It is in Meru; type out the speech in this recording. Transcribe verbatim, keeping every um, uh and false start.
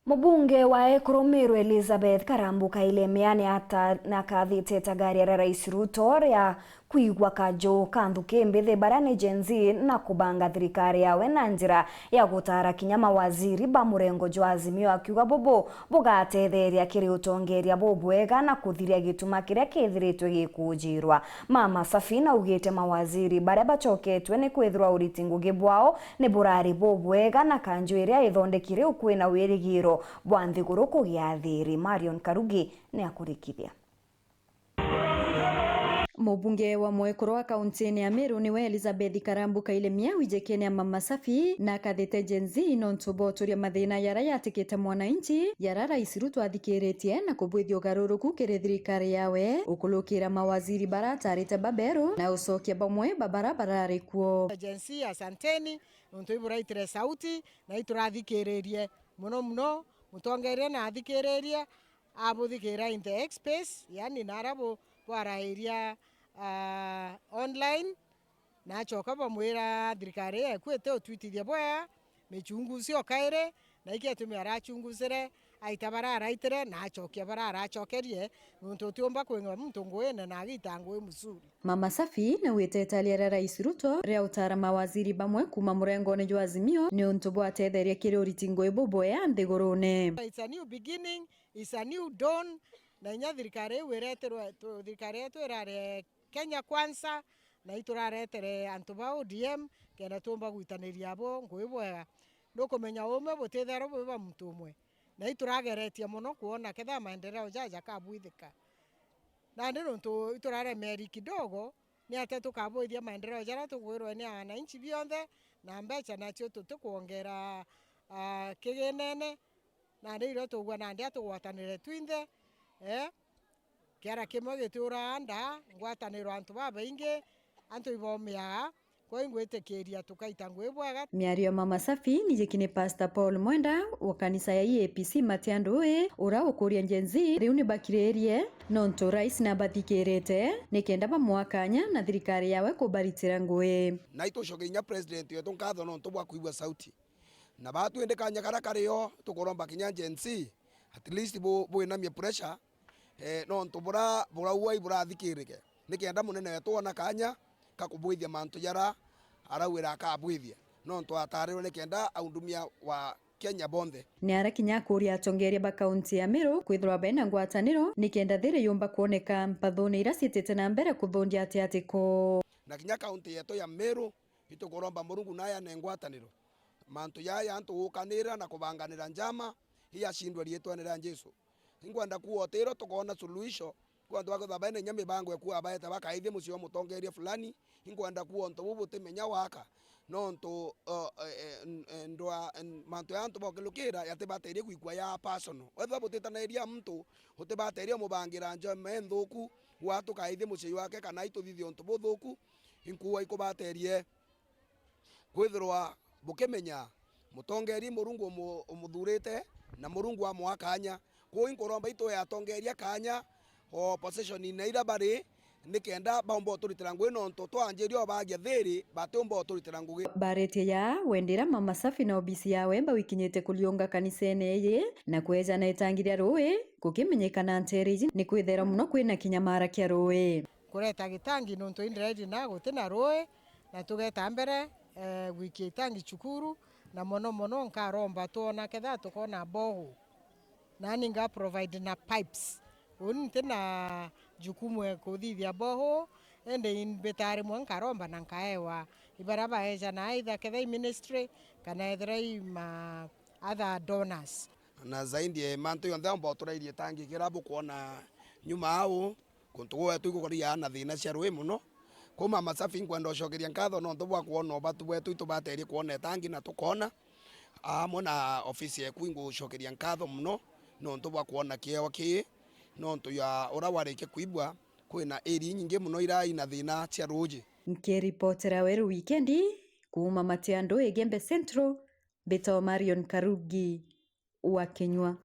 Mubunge wa Ekuru Meru Elizabeth Karambu Kailemia ni ata-, ni akathite itagaria ria Rais Ruto ria kwigua kaju ka nthuki mbithi baria ni Gen Z na kubanga thirikari yawe na njira ya gutara kinya mawaziri ba murengo jwa Azimio, akiuga bubu bugatetheria kiri utongeria bubwega na kuthiria gituma kiria kithiritwe gikujirwa. Mama Safina augite mawaziri baria bacoketwe ni kwithirwa uriti ngugi bwao ni burari bubwega na kanju iria ithondeki riu kwina wirigiro bwa nthiguru kugia thiri. Marion Karugi ni akurikithia. Mubunge wa mwekuru wa kauntine ya Meru niwe Elizabeth Karambu Kailemia wijikene ya Mama Safi na akathite Gen Z nontu bwa uturia mathina yara yatikite mwananchi, yara Rais Ruto athikiritie na kubwithia ugaruruku kiri thirikari yawe, ukulukira mawaziri bara atarite baberu na ucokia bamwe ba bara barari kuo. Gen Z, asanteni nontu iburaitire sauti na iturathikiririe mono mono. Mutongeria na athikiririe, abuthikira in the X space, yani nara bu-, bwarairia, ah, online, na acoka bamwira thirikari yeku iti utwitithia bwea, michunguzi o kairi, na iki atumi arachunguzire, aita bara araitire, na acokia bara aracokerie, nontu utiumba kwinga muntu nguine na agita ngui musuri. Mama Safi naugite italia ria Rais Ruto ria utara mawaziri bamwe kuuma murengone jwa Azimio ni untu bwatetheria kiri uriti ngui bubwea nthigurune. It's a new beginning, it's a new dawn, na inya thirikari iu ireterwe, tu-, thirikari yetu irare Kenya Kwanza, na ituraretere antu ba O D M kenda tuumba gwitaniria abo ngui bwega. Nukumenya uume butitherwa bwi bwa muntu umwe, na iturageretie mono kwona ketha maendeleo jaja jakabwithika. Nandi nontu ituraremeri kidogo, ni atia tukabwithia maendeleo jaria tukwirwe ni wananchi bionthe, na mbecha nacio tutikwongera, ah, kiginene, nandi irio tugua nandi atugwatanire twinthe, eh, kiara kimwe gitiuraa nda, ngwataniro antu babaingi, antu ibomiaga, kwa ingwitikiria tukaita ngui bwega. Miario ya Mama Safi ni jiki ni Pastor Paul Mwenda wa kanisa ya E A P C Matiandui, ura ukuria Gen Z riu ni bakiririe, nontu Rais nabathikirite, ni kenda bamwaa kanya na thirikari yawe kubaritira ngui. Na itucoke inya President wetu nkatho nontu bwa kwigua sauti. Na baatwindi kanya karia kario, tukuromba kinya Gen Z, at least bu-, bwinamie pressure, eh, nontu bura-, buraua iburathikirike, nikenda munene wetu wona kanya ka kubwithia mantu jara arauira akabwithia, nontu atarirwe nikenda aundumia wa Kenya bonthe. Ni arakinya akuria atongeria ba kaunti ya Meru kwithirwa bena ngwataniro nikenda thiri yumba kwoneka mpathune iria ciitite na mbere kuthundia atiatiko. Na kinya kaunti yetu ya Meru, itukuromba Murungu naye ane ngwataniro. Mantu jaya antu gukanira na kubanganira njama, iyacindwe riitwene ria Jesu. Inkwenda kuuga utiro tukoona suluhisho kwa antu bakwithirwa baina inya mibango ya kuuga baete bakaithie mucii wa mutongeria fulani. Inkwenda kuuga untu buu butimenya waka, nontu, uh, eh, eh, n-, eh, ndwa-, n-, mantu ya antu bokilukira yatibaterie gwikua ya personal. Wethirwa butitaniria muntu, utibateria umubangira njama enthuku, gwa tukaithie mucii wake kana ituthithie untu buthuku, inkuuga ikubaterie. Kwithirwa bukimenya, mutongeria Murungu umu-, umuthurite, na Murungu amwaa kanya. Kwou inkuromba itwe atongeria kanya, o position-ine iria bari, nikenda baumba uturitira ngugi, nontu twanjiria o baagia thiri, batiumba uturitira ngugi. Baritie ya wendira Mama Safi na obisi yawe bau ikinyite kuriunga kanisene iyi, na kweja na itangi ria rui, gukimenyekana nteere iji ni kwithera mono kwina kinyamara kia rui. Kureta gitangi nontu indirairi na guti na rui, na tugeta mbere, eh, gwikia itangi cukuru, na mono mono nkaromba twona ketha tukona borehole. Nani nga provide na pipes. Uni nti na jukumu ya kuthithia borehole, indi imbita rimwe nkaromba na nkaewa ibaria baeja na either ketha i ministry kana ethira i ma other donors. Na zaidi ya mantu yonthe, omba uturairie tangi kira bukwona nyuma au, kuntu gwetu igukoria na thina cia rui mono. Kwou Mama Safi, inkwenda ucokeria nkatho nontu bwa kwona ubatu bwetu, itubaterie kwona itangi na tukona. Amwe na ofisi yeku ingucokeria nkatho mono nontu bwa kwona kiewa kii, nontu ya uria warikia kwibua, kwina area inyingi mono iria ina thina cia ruuji. Nkiripotera Weru Wikendi, kuuma Matiandu, Igembe Central, mbitagwa Marion Karugi wa Kinyua.